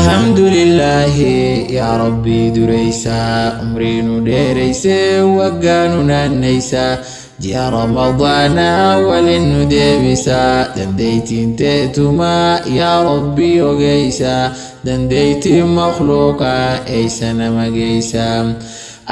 Alhamdulillaahi yaa Rabbii dureessaa, umrii nu dheereysee, waggaa nu naanneysaa, ji'a Ramadaanaa waliin nu deebisaa. Dandeeytiin teetumaa, yaa Rabbii ogeeysaa, dandeeytiin makhluuqaa eeysa nama geeysaa?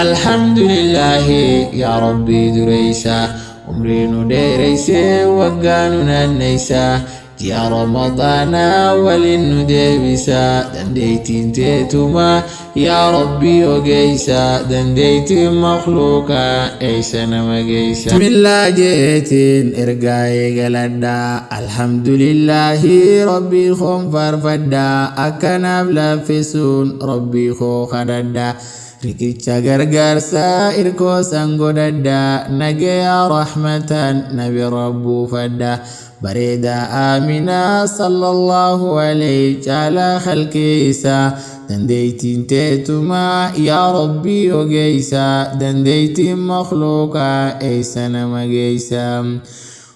Alhamdulillaahi yaa Rabbii dureessaa, umrii nu dheereysee, waggaa nu naanneysaa, ji'a Ramadaanaa waliin nu deebisaa. Dandeeytiin teetumaa, yaa Rabbii ogeeysaa, dandeeytiin makhluuqaa eeysa nama geeysa? Bismillaa jeetiin ergaa eegaladhaa. Alhamdulillaahi, Rabbii koon faarfadhaa, akkanaaf laaffisuun Rabbii koo kadhadhaa. Riqicha gargaarsaa irkoo san godhadhaa, nagayaa rahmatan nabi rabbuufadhaa. Bareedaa Aaminaa sallallahu alayhi caalaa khalqii isaa. Dandeeytiin teetumaa, yaa Rabbii ogeeysaa, dandeeytiin makhluuqaa eeysa nama geeysaa?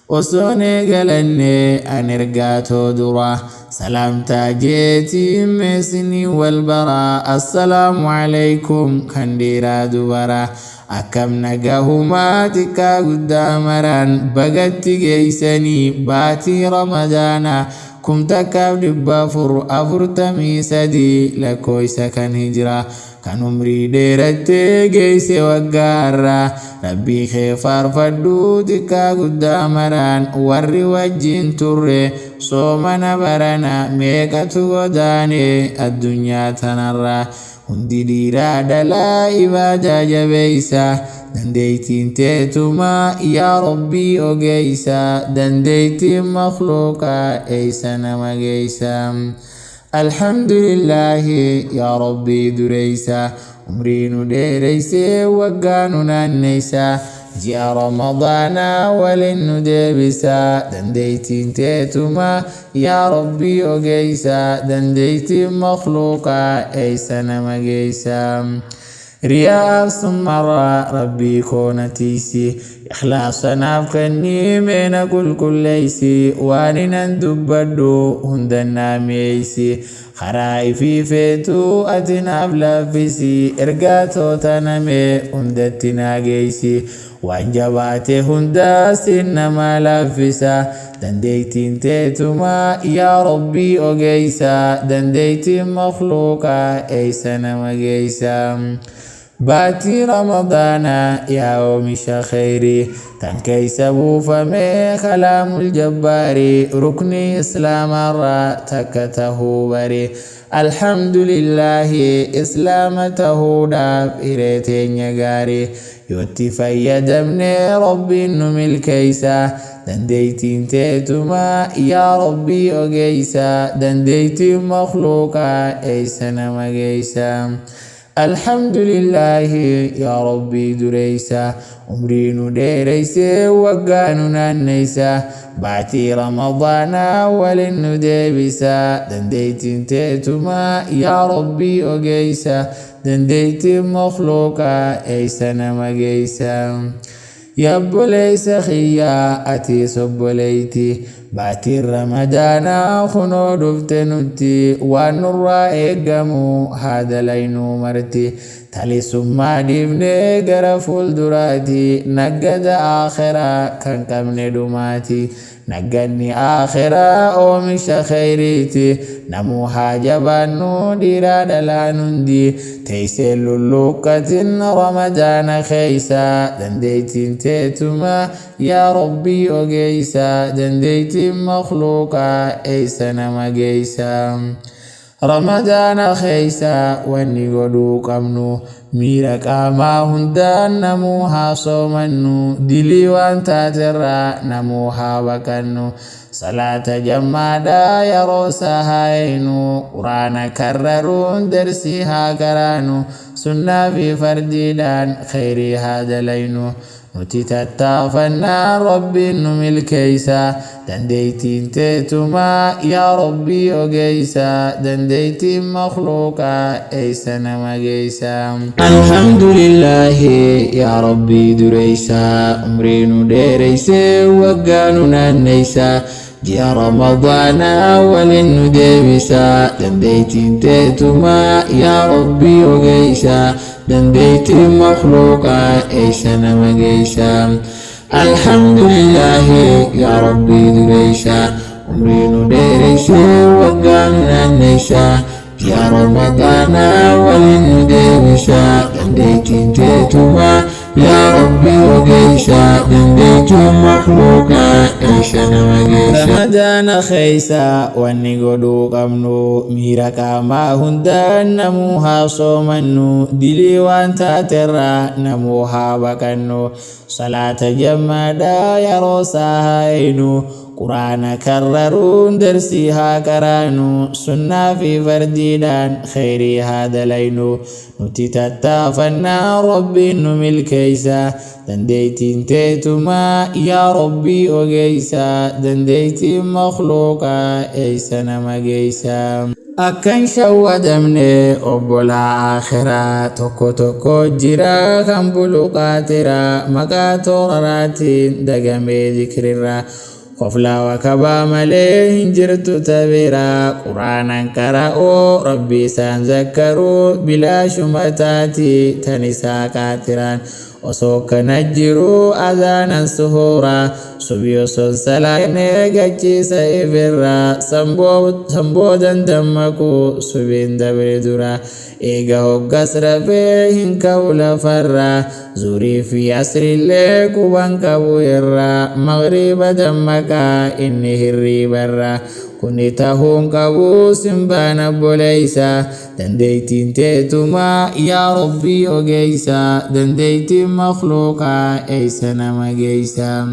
Osoon eegalanne an ergaatoo dura, salaamtaa jeetiin meesinii wal baraa. Assalaamu alaykum kan dhiiraa dubaraa, akkam nagahumaa? Xiqqaa guddaa maraan bagatti geeysanii baatii Ramadaanaa 1443 lakkoofsa kan hijiraa, kan umrii dheerattee geeyse waggaa har'aa. Rabbii kee faarfadhu xiqqaa guddaa maraan. Warri wajjin turre soomana barana meeqatu godaane addunyaa tanarraa? Hundi dhiiraa dhalaa ibaadaa jabeeysa. Dandeeytiin teetumaa, yaa Rabbii ogeeysa, dandeeytiin makhluuqaa eeysa nama geeysa? Alhamdulillaahi yaa Rabbii dureeysa, umrii nu dheereysee, waggaa nu naanneysa, ji'a Ramadaanaa waliin nu deebisa. Dandeeytiin teetumaa, yaa Rabbii ogeeysa, dandeeytiin makhluuqaa eeysa nama geeysa? Riyaaf summarraa Rabbii koo na tiisi, ikhlaasa naaf kennii, meena qulqulleeysi, waan inan dubbadhu hundannaa mi'eeysi, karaa ifii feetu ati naaf laaffisi, ergaa toota namee hundatti naa geeysi, waan jabaate hundaa sin namaa laaffisa. Dandeeytiin teetumaa, yaa Rabbii ogeeysa, dandeeytiin makhluuqaa eeysa nama geeysa? Baatii Ramadaanaa yaa oomisha kheyrii, tan keeysa buufamee kalaamul jabbaarii, ruknii islaamaarraa takka tahuu bari. Alhamdulillaahi, islaama tahuudhaaf hiree teenya gaarii yootti fayyadamne Rabbiin nu milkeeysa. Dandeeytiin teetumaa, yaa Rabbii ogeeysa, dandeeytiin makhluuqaa eeysa nama geeysa? Alhamdulillaahi yaa Rabbii dureeysa, umrii nu dheereysee, waggaa nu naanneysa, baatii Ramadaanaa waliin nu deebisa. Dandeeytiin teetumaa, yaa Rabbii ogeeysa, dandeeytiin makhluuqaa eeysa nama geeysa? Yaabboleeysa kiyyaa, atiis obboleeyti, baatiin Ramadaanaa kunoo dhufte nutti. Waan nurraa eeggamu haa dalaynuu marti, talisummaa dhiifnee gara fuulduraati naggada aakhiraa kan qabne dhumaati. Nagganni aakhiraa oomisha kheyriiti. Namuu haa jabaannu, dhiiraa dhalaan hundi, teeysee lulluuqqatin Ramadaana keeysa. Dandeeytiin teetuma, yaa Rabbii ogeeysa, dandeeytiin makhluuqaa eeysa nama geeysa? Ramadaana keeysa wanni godhuu qabnu, miira qaamaa hundaan namuu haa soomannu, dilii waan taaterraa namuu haa baqannu, salaata jammaadhaa yeroo isaa haa eeynu, Quraana karraruun darsii haa qaraanu, sunnaa fi fardiidhaan kheyrii haa dalaynu. Nuti tattaafannaa Rabbiin nu milkeeysa. Dandeeytiin teetumaa, yaa Rabbii ogeeysa, dandeeytiin makhluuqaa eeysa nama geeysa? Alhamdulillaahi yaa Rabbii dureeysa, umrii nu dheereysee, waggaa nu naanneysa, Ji'a Ramadaanaa waliin nu deebisaa. Dandeettiin teetumaa yaa Rabbii ogeessaa. Dandeettiin makhluuqaa eessa nama geessaa. Alhamdulillaahi yaa Rabbii dureessaa. Umrii nu dheereessee waggaa nu naanneessaa. Ji'a Ramadaanaa waliin nu deebisaa. Dandeettiin teetumaa yaa Rabbii ogeessaa. Dandeettiin makhluuqaa eessa nama geessaa. Ramadaana keessa wanni godhuu qabnu miira qaamaa hundaan namuu haa soomannu, dilii waan taaterraa namuu haa baqannu, salaata jammaadhaa yeroo isaa haa eeynu, quraana karraruun darsii haa qaraanu, sunnaa fi fardiidhaan kheyrii haa dalaynu. Nuti tattaafannaa Rabbiin nu milkeeysa. Dandeettiin teetumaa yaa Rabbii ogeeysa. Dandeettiin makhluuqaa eeysa nama geeysa. Akkan shawwadamne obbolaa akhiraa tokko tokko jira kan bulu qaatira, maqaa tooraraatiin dagamee zikrirra koflaawa kabaa malee hin jirtu tabira. Quraanan qara'uu Rabbi isaan zakkaruu bilaashuma taati tan isaa qaatiraan. Osoo kana jiru azaanan suhuura subii osoon salaanee gachiisa ifirra, samboodan dammaquu subiin dabre dura. Eega hoggas rafee hin ka'u lafarra, zurii fi asrillee quban qabu irra, magriba dammaqaa inni hirriibarra. Kuni tahuun qabu simbaan obboleeysa. Dandeettiin teetumaa yaa Rabbii ogeeysa. Dandeettiin makhluuqaa eeysa nama geeysa.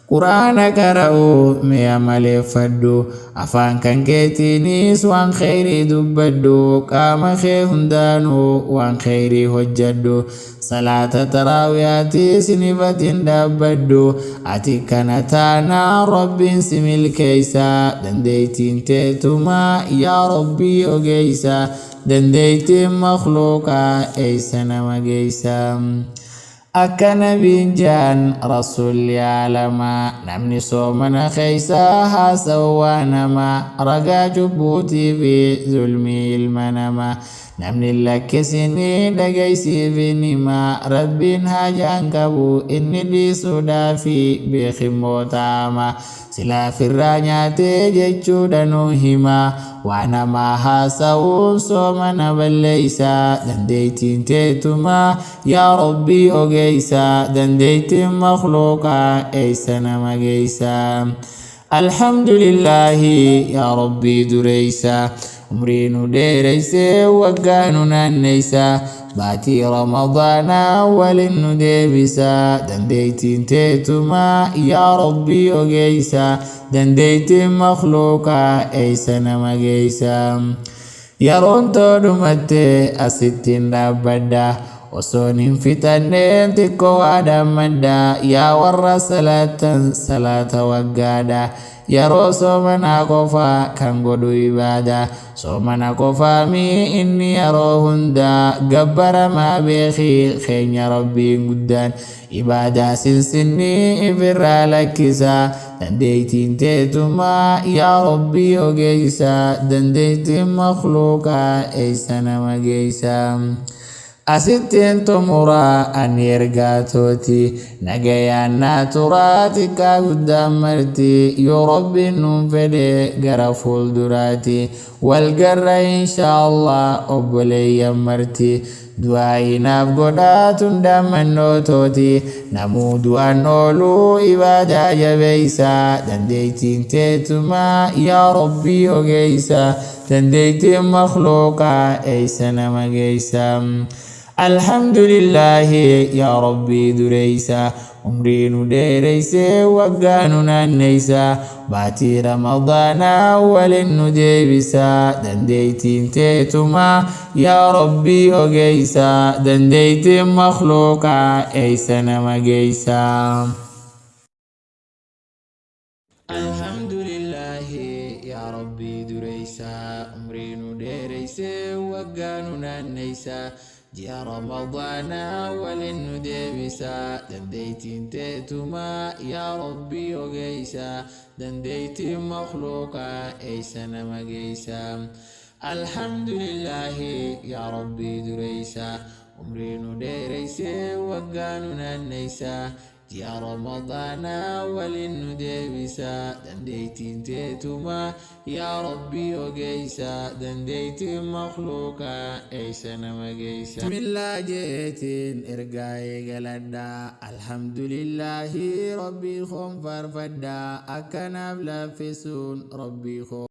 Quraana qara'uu mi'a maleeffadhu, afaan kan keetiinis waan kheyrii dubbadhu, qaama kee hundaanuu waan kheyrii hojjadhu, salaata taraawiyaatiis nifatin dhaabbadhu. Ati kana taanaa Rabbiin si milkeeysa. Dandeettiin teetumaa yaa Rabbii ogeeysa. Dandeettiin makhluuqaa eeysa nama geeysa. Akka nabiin jaan rasuulli aalamaa, namni soomana keeysaa haasawu waa namaa ragaa cubbuutii fi zulmii ilma namaa namni lakkisinii dhageysiifin himaa. Rabbiin haajaan qabu inni dhiisuudhaafi beekimmoo ta'ama silaa firraa nyaatee jechuudha nu himaa. Waa namaa haasawuun soomana balleeysa. Dandeettiin teetumaa yaa Rabbii ogeeysa. Dandeettiin makhluuqaa eeysa nama geeysa. Alhamdulillaahi yaa Rabbii dureeysa. Umrii nu dheereysee waggaa nu naanneeysa. Baatii Ramadaanaa waliin nu deebisa. Dandeettiin teetumaa yaa Rabbii ogeeysa. Dandeettiin makhluuqaa eeysa nama geeysa. Yeroon too dhumatte asittiin dhaabbadha. Osoon hin fixanneen xiqqoo waa dhaammadha. Yaa warra salaatan salaata waggaadha. Yeroo soomanaa qofaa kan godhu ibaada. Soomana qofaa mii inni yeroo hundaa gabbaramaa beekii keenya Rabbiin guddaan. Ibaadaa sinsinnii ifirraa lakkisa. Dandeettiin teetumaa yaa Rabbii ogeeysa. Dandeettiin makhluuqaa eeysa nama geeysa. Asittiin xumuraa ani ergaa tooti. Nagayaan naa turaa xiqqaa guddaan marti. Yoo Rabbiin nuun fedhe gara fuulduraati walgarra inshaallah obboleeyyan marti. Du'aayinaaf godhaa tundaan mannoo tooti. Namuu du'aan ooluu ibaadaa jabeeysa. Dandeettiin teetumaa yaa Rabbii ogeeysa. Dandeettiin makhluuqaa eeysa nama geeysa. Alhamdulillaahi yaa Rabbii dureeysa. Umrii nu dheereysee waggaa nu naanneeysa. Baatii Ramadaanaa waliin nu deebisa. Dandeettiin teetumaa yaa Rabbii ogeeysa. Dandeettiin makhluuqaa eeysa nama geeysa. Alhamdulillaahi yaa Rabbii dureeysa. Umrii nu dheereysee waggaa nu naanneeysa. Ji'a Ramadaanaa waliin nu deebisaa. Dandeeytiin teetumaa, yaa Rabbii ogeeysaa. Dandeeytiin makhluuqaa eeysa nama geeysaa? Alhamdulillaahi, yaa Rabbii dureeysaa. Umrii nu dheereysee waggaa nu naanneysaa. Ji'a Ramadaanaa waliin nu deebisaa. Dandeeytiin teetumaa, yaa Rabbii ogeeysaa. Dandeeytiin makhluuqaa eeysa nama geeysa? Bismillaa jeetiin ergaa eegaladhaa. Alhamdulillaahi, Rabbii koon faarfadhaa. Akkanaaf laaffisuun Rabbii koo.